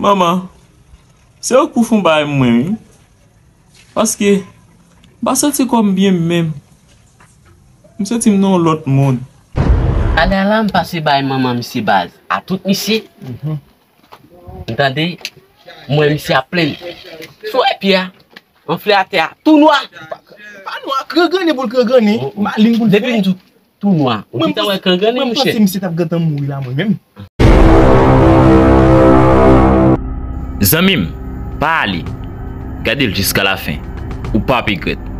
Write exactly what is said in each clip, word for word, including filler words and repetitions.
Manman, se ou k pou fè yon bagay pou mwen, wi. Paske, m pa santi kò m byen menm. M santi m nan yon lòt mond. Talè a la, m pase bay manman misye baz. A tout misye. M tande, m wè misye ap plenn. Si w wè pye a, anfle atè a, tou nwa. Pa nwa, krangrennen pou l krangrennen. Malin pou l fè. Depi m di w tou nwa. Ou gentan wè krangrennen, monchè? Mwen, m panse misye t ap gentan mouri la, mwen menm. Zanmi m, pa ale. Gade l jiska lafen. Ou p ap regrèt.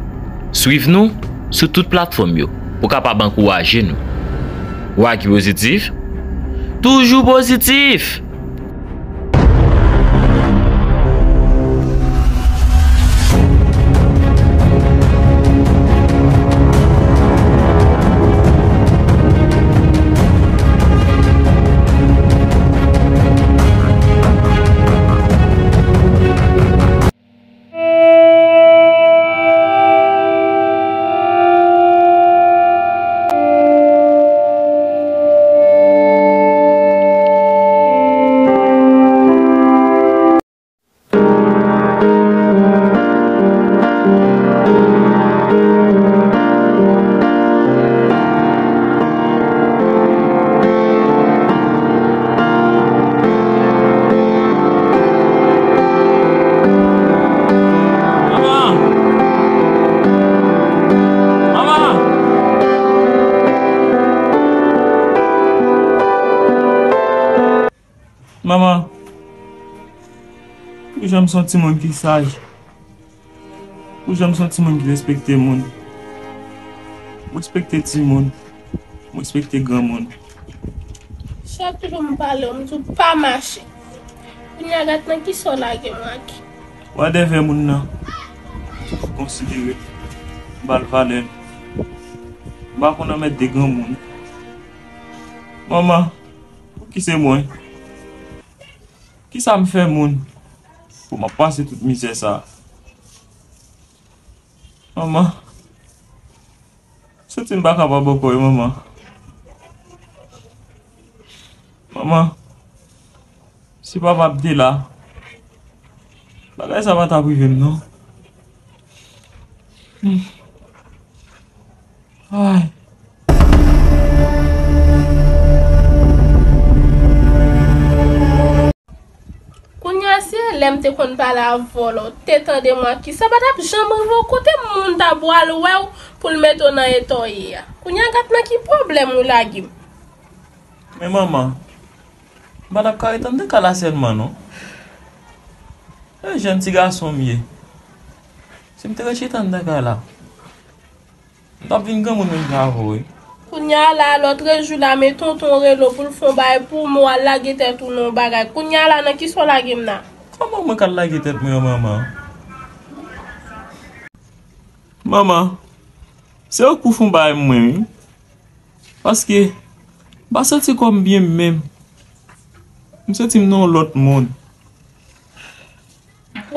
Swiv nou sou tout platfòm yo pou w kapab ankouraje nou. Wagi Pozitif, toujou pozitif! Manman, pou jan m se yon timoun ki saj, pou jan m se yon timoun ki respekte moun, m respekte timoun, m respekte granmoun. Chak jou m pale w, m di w pa mache. Kounye a gad nan kisa w lage m, Wagi. Wadèvè moun nan, m konsidere, m ba l valè l. M pa konn anmède granmoun. Manman, Pouki se mwen? Kisa m fè moun pou m ap pase tout mizè sa? Manman, santi m pa kapab ankò wi, manman. Manman, si papa m te la, bagay sa pa t ap rive m non. Hmm. Ay. Kounye a, si e lè m te konn pale avè w la, w te tande mwen, kisa pa t ap janm rive w kote moun ta pral wè w pou l mete w nan eta w ye a. Kounye a, gad nan ki pwoblèm ou lage m. Men manman, m pa t ap ka ret anndan kay la sèlman non. E jèn ti gason m ye. Si m te ret chita anndan kay la, m t ap vin granmoun menm jan avè w wi. Kounye a la, lòtrejou la, men tonton rele w pou l fè yon bagay pou mwen, w al lage tèt ou nan yon bagay. Kounye a la, nan kisa w lage m nan? Kòman mwen k al lage tèt mwen an, manman? Manman, se ou k pou fè yon bagay pou mwen wi. Paske, m pa santi kò m byen menm. M santi m nan yon lòt mond.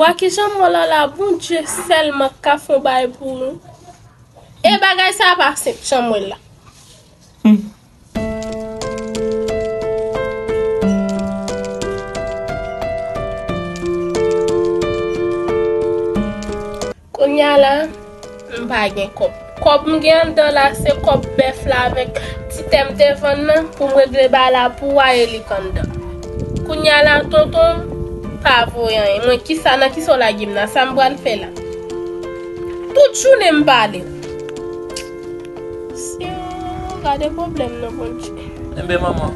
Wa kijan m wè w la la, Bondye sèlman k ka fè yon bagay pou ou. E bagay sa a pa senp, jan m wè l la. Hmm. Kounye a la, m pa gen kòb. Kòb m gen anndan la, se kòb bèf la avèk ti tè m te vann nan pou m regle bagay la pou w a e li k anndan. Kounye a la, tonton m pa voye anyen. Mwen, kisa, nan kisa w lage m nan? Sa m pral fè la? Tout jounen m pale w. Seyè, gade pwoblèm nan, Bondye. Enben, manman,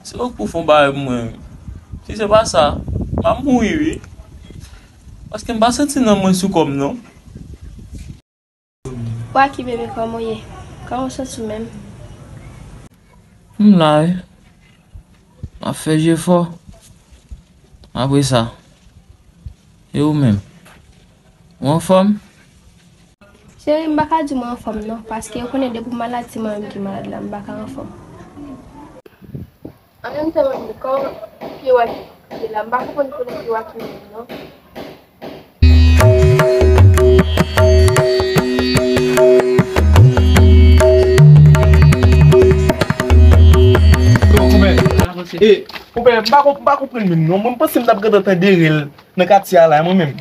se ou k pou fè yon bagay pou mwen wi. Si se pa sa, m ap mouri wi. Paske m pa santi nanm mwen sou kò m non. Waki bebe, kòman w ye? Kòman w santi w menm? M la wi. M ap fè jefò. Apre sa, e ou menm? Ou anfòm? Cheri, m pa ka di mwen anfòm non, paske ou konnen depi w malad, se mwen menm ki malad la, m pa ka anfòm. An menm tan, manmi, kòman pye Waki ye la? M pa konprann kote pye Waki menm non. E, Konpè, m pa konp-, m pa konprann menm non. Mwen, m panse m t ap gentan tande rèl nan katye a la, mwen menm.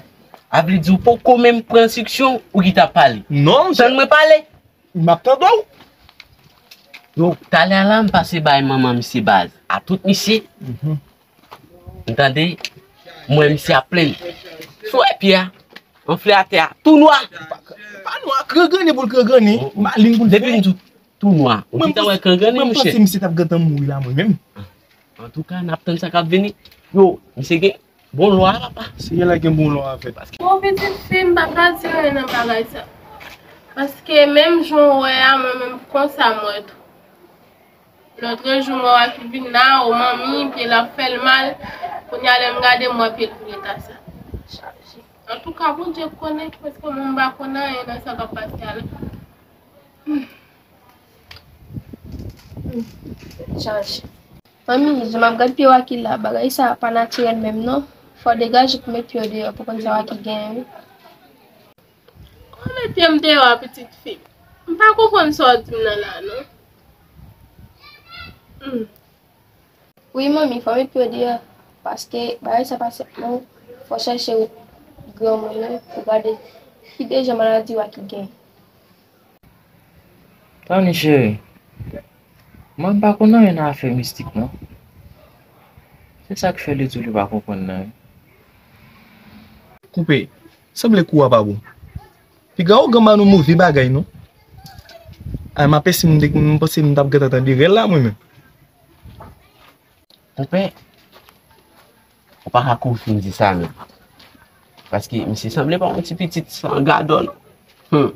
A vle di ou poko menm pran enstriksyon, ou ki t ap pale? Non, tann mwen pale. M ap tande w. Yo, talè a la, m pase bay manman misye baz. A tout misye. M tande, m wè misye ap plenn. Sou wè pye a, anfle atè a, tou nwa. Pa, pa nwa, krangane pou l krangane. Malin pou l fè. Depi m di w tou nwa, ou gentan wè krangane, monchè. Mwen, m panse misye t ap gentan mouri la, mwen menm. Antouka, n ap tann sa k ap vini. Yo, misye gen bon lwa, papa. Seyè la gen bon lwa a fèt. Bon, pitit fi m, m pa ka di anyen nan bagay sa. Paske menm jan w wè a, mwen menm konsa m wè tou. Lòtrejou, m wè Waky vin la, o manmi, pye l ap fè l mal. Kounye a, lè m gade, m wè pye l tou eta sa. Antouka, Bondye konnen, paske mwen m pa konn anyen nan sa k ap pase a la. Tèt chaje. Manmi, jan m ap gad pye Waky la, bagay sa pa natirèl menm non. Fò w degaje pou w met pye w deyò pou w konn sa Waky genyen wi. Ou met pye m deyò a, pitit fi m. M pa konprann sa w di m nan la non. Hmm. Wi manmi, fò w met pye w deyò, paske bagay sa pa senp non. Fò w chèche granmoun nan pou gade ki deja maladi Waky genyen. Tani cheri, mwen m pa konn anyen nan afè mistik non. Se sa k fè li di w li pa konprann anyen. Konpè, sanble kou a pa bon. Piga ougan ba nou move bagay non. Ay, m apeche m te, m panse m t ap gentan tande rèl la mwen menm. Konpè, ou pa ka kouri fin di sa menm. Paske misye sanble pa yon ti pitit san gadò non. Hmm.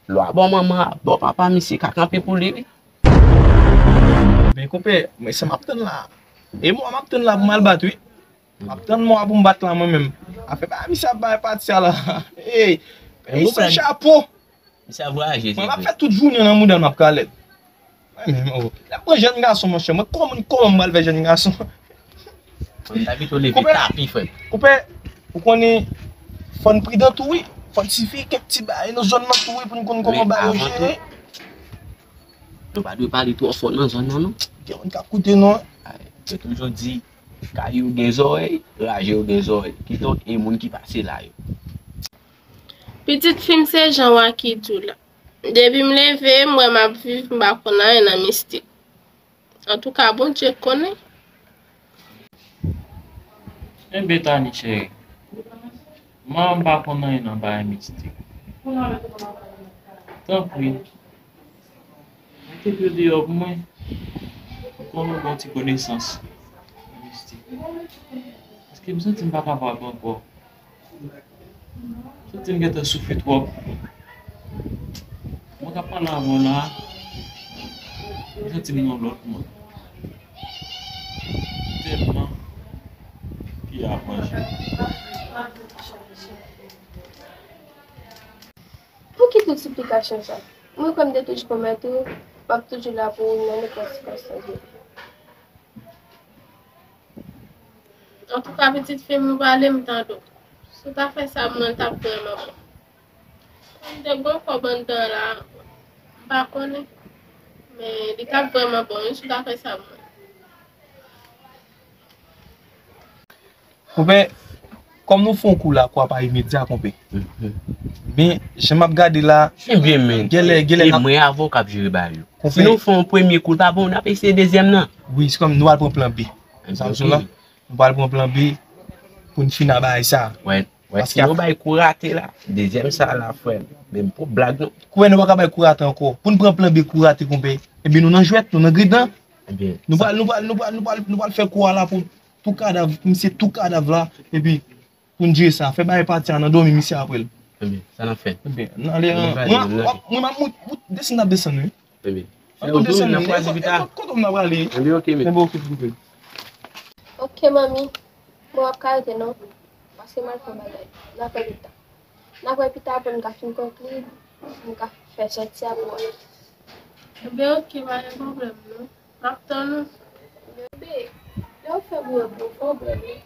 Lwa bò manman a, bò papa misye ka kanpe pou li wi. Men konpè, men sa m ap tann la. E mwa m ap tann la pou m al bat wi. M ap tann mwa pou m bat la mwen menm. Afè bagay misye ap bay pati a la. Ey, ey, san chapo. Misye ap vwayaje, se vre. Mwen m ap fè tout jounen nan mouda l m ap kalèt. Mwen menm, oh. Lè m pran jèn gason, monchè, mwen kòman, kòman m pral fè jèn gason? Mwen ta pito leve tapi, frè m. Konpè, ou konnen, fò n pridan tou, wi. Fò n siveye kèk ti bagay nan zòn nan tou, wi, pou n konn kòman bagay yo jere. Nou pa dwe pale twò fò nan zòn nan, non. Gen moun k ap koute, non. Ay, yo toujou di, kay yo gen zòrèy, raje yo gen zòrèy. Kidonk, e moun ki pase la yo. Pitit fi m se jan Waky di w la. Depi m leve, m wè m ap viv, m pa konn anyen nan mistik. Antouka, Bondye konnen. Enben, Tani cheri, mwen m pa konn anyen nan bagay mistik. Tanpri, mete pye w deyò pou mwen, pou ke w ban yon ti konesans mistik. Paske m santi m pa kapab ankò. Santi m gentan soufri twòp. Mwen k ap pale avè w la, m santi m nan lòt mond. Tèlman pye a ap manje m. Pou ki tout siplikasyon sa? Mwen kwè m te toujou pwomèt ou, m ap toujou la pou ou nan nenpòt sikonstans ou ye. Antouka, pitit fi m, ou pale m tande w. Si w ta fè sa pou mwen, l t ap vrèman bon. Kòm te gon kòb anndan la, m pa konnen. Men li t ap vrèman bon, wi, si w ta fè sa pou mwen. Konpè, kòm nou fè yon kou la, kou a pa imedya, konpè. Mhm. Men, jan m ap gade la, ebyen, men, genlè, genlè e n ap mwen avè w k ap jere bagay yo. Konpè. Si nou fè yon premye kou, l pa bon, n ap eseye dezyèm nan. Wi, se kòm nou al pran plan B. Sa m di w la, nou pral pran plan B pou n fini ak bagay sa. Wè, wè, si nou bay kou rate la, dezyèm sa la, frè m, men m poko blag non. Konpè, nou pa ka bay kou rate ankò. Pou n pran plan B kou rate, konpè, ebyen nou nan jwèt, nou nan gridan. Ebyen, nou pral, nou pral, nou pral, nou pral, nou pral fè kou a la pou tou kadav, misye tou kadav la, epi pou n jere sa, fè bagay pati a nan dòmi misye apre l. Ebyen, sa n ap fè? Ebyen, n ale, mwen, mwen, mwen, mwen, desann n ap desann, wi. Ebyen, fè yon tour, n ap kwaze pita. Kote m nan prale? Ebyen, ok, men. Ebyen, ok, ok. Ok, manmi. Mwen ap ka rete non. Paske m al fè yon bagay. N ap wè pita. N ap wè pita pou n ka fin konkli, pou n ka fè sòti a pou wè. Ebyen, ok, pa gen pwoblèm non. M ap tann ou. Bebe, lè w fè bouyon pou ou, fò w bwè l wi.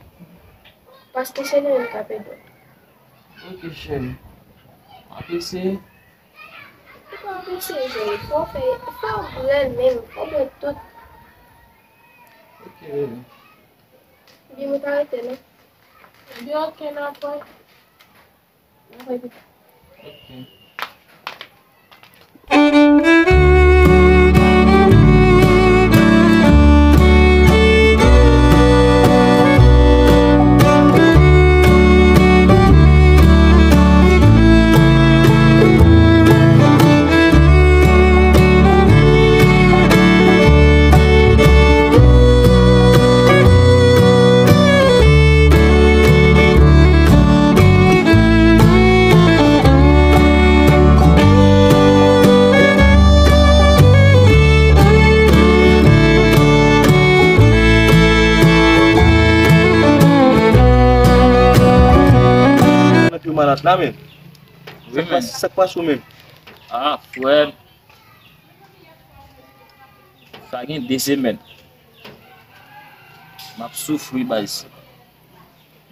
Paske se li menm k ap ede w. Ok, cheri. M ap eseye. Ou pa ap eseye, cheri. Fò w fè, fò w bwè l menm. Fò w bwè tout. Ok, bebe. Ebyen, mwen pa rete non. Ebyen, oke, n ap wè. N ap wè pita. Nan pye malad la, men. Wi, men. Sa k pase w menm? Ah, frè m. Sa gen de semèn. M ap soufri, baz.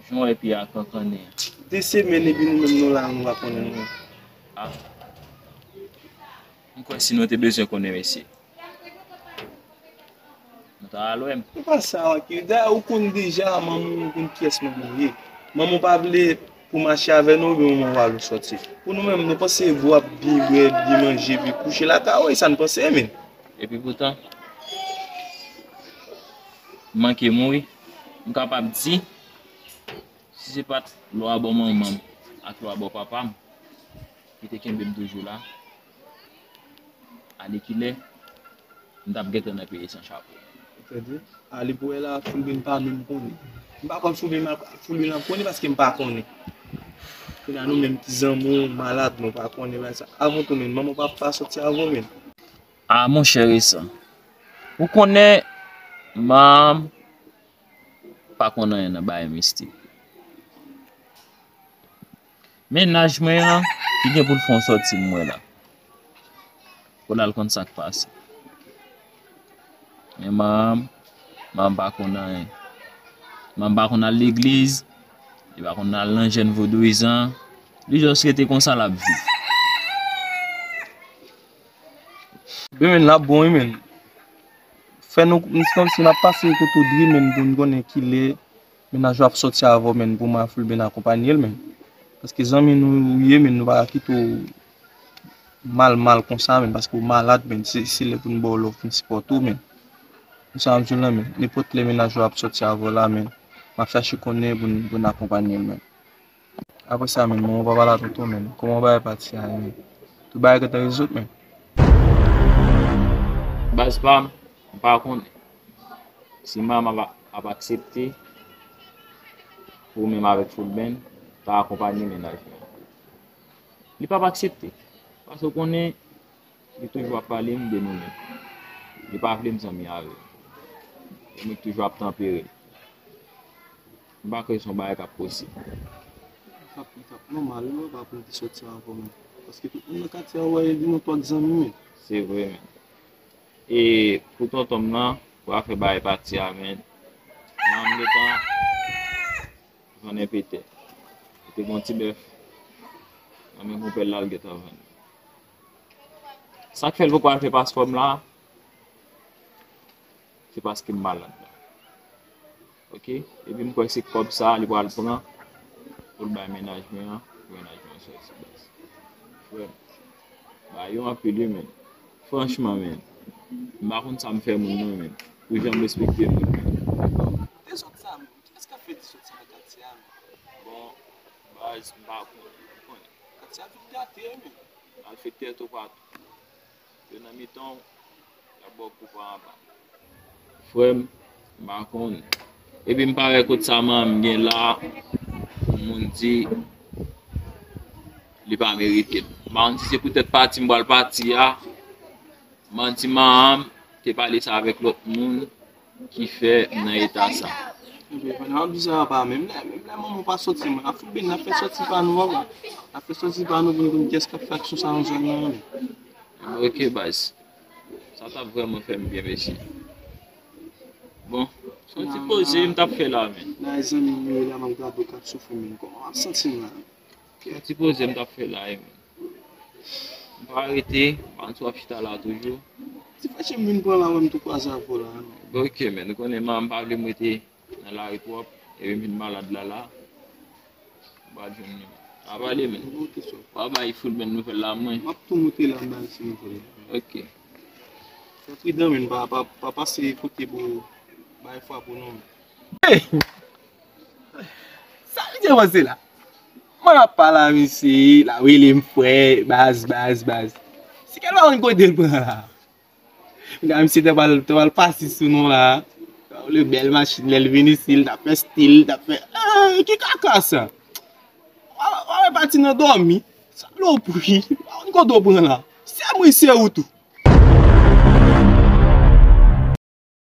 Jan w wè pye a kankannen an. De semèn epi nou menm nou la, nou pa konnen nou menm. Ah. M kwè si nou te bezwen konnen, mesye, nou ta al wè m. Se pa sa, Marky. Dayè, ou konn deja manman w, ou konn kiyès manman w ye. Manman w pa vle pou mache avè nou, oubyen manman w pa vle w sòti. Pou nou menm, nou panse w ap byen bwè, byen manje, epi kouche lakay ou, e sa n panse, men. Epi poutan, m manke mouri. M kapab di, si se pa t lwa bò manman m ak lwa bò papa m ki te kenbe m toujou la, alèkile, m t ap gentan nan peyi san chapo. Ou tande? A, li pou wè la, Foulbin pa menm konnen. M pa konn Foulbin, Foulbin ap konnen paske m pa konnen. Kounye a nou menm ki zanmi w malad, nou pa konnen bagay sa. Avan tou menm, manman w pa, pa sòti avè w menm. A, monchè Resan, ou konnen manman m pa konn anyen nan bagay mistik. Mennaj mwen an ki gen pou l fè yon sòti m wè la. Pou l al konn sa k pase. Men manman m, manman m pa konn anyen. Manman m pa konn al legliz, li pa konn al nan jèn vodouyizan, li jis rete konsa l ap viv. Wi, men, l ap bon, wi, men. Fè nou, se kòmsi n ap pase kote w dwe, men, pou n konnen kilè mennaj ou ap sòti avè w, men, pou mwen Foulbin akonpanye l, men. Paske zanmi nou ou ye, men, nou pa ka kite w mal, mal konsa, men, paske w malad, men, se, se lè pou n ba w love, pou n sipòte w, men. Ou sa m di w la, men. Nenpòt lè mennaj ou ap sòti avè w la, men, m ap chache konnen pou n, pou n akonpanye l, men. Apre sa, men, manman w pa pale a tonton, men. Kòman w bagay pati a ye, men? Tout bagay gentan rezoud, men. Baz pa m, m pa konnen si manman ap, ap aksepte pou ou menm avèk Foulbin ta akonpanye mennaj mwen. Li p ap aksepte. Paske w konnen, li toujou ap pale m de nou menm. Li pa vle m zanmi avè l. E mwen ki toujou ap tanpere l. M pa kwè se yon bagay k ap posib. Li t ap, li t ap nòmal, wi, pa pou l te sòti avè w, men. Paske tout moun nan katye a wè li nan twòp zanmi, men. Se vre, men. E pou tonton m nan, pou afè bagay pati a, men, manman m gentan vann enpe tè. Li te gen yon ti bèf nan men konpè l la, l gentan vann. Sa k fè l poko al fè paspò m la, se paske m malad la. Oke? Epi m kwè se kòb sa a li pral pran pou l bay mennaj mwen an, pou mennaj mwen an sòti, baz. Frè m, bagay yo anpil, wi, men. Franchman, men, m pa konn sa m fè moun nan, men, pou jan m respekte moun, men. Kote sòt sa, men? Kiyès k ap fè di sòt sa nan katye a, men? Bon, baz, m pa konn, m konnen. Katye a vin gate, men. Malfektè toupatou. Yo nan mitan w, y ap ba w kou pa anba. Frè m, m pa konn. Epi m pa wè kote sa manman m gen la pou moun di li pa merite m. M pa konn si se poutèt pati m pral pati a. M di manman m te pale sa avèk lòt moun ki fè m nan eta sa. Ebyen, pandan w ap di sa, papa, menm lè, menm lè manman w pa sòti, mwen, n ap fè, n ap fè sòti pa nou, papa. N ap fè sòti pa nou pou n konn kiyès k ap fè aksyon sa nan zòn nan, men. Ebyen, oke, baz. Sa t ap vrèman fè m byen, mesye. Bon, se yon ti poze m t ap fè la, men. Nan zanmi m yo la, m ap gade w k ap soufri, men. Kòman w ap santi w la? Yon ti poze m t ap fè la, wi, men. M pa rete, m pa antre w ap chita la toujou. Ti fache m vin pran la, wè m tou kwaze avè w la, men. Bon, oke, men, nou konnen manman m pa vle m rete Nan lari twòp, epi m vin malad la la. M pa jwenn li. Pa pale, men. Ou bay foul bèl nouvèl la, mwen. M ap tou moute la, m bay ti nouvèl la. Ok. Fè pridan, men, pa, pa, pa pase kote pou bay fwa pou non. Sa misye panse la? Mwen ap pale a misye, l ap rele m frè, baz, baz, baz. Se kèl pa konn kote l pran la? Gade misye te pral, te pral pase sou nou la. Ou le bèl machin, lè l vin isi, l t ap fè stil, l t ap fè. Eey, ki kaka sa? W ap pati nan dòmi. Salopri. Pa konn kote w pran la. Se mwen, se ou tou.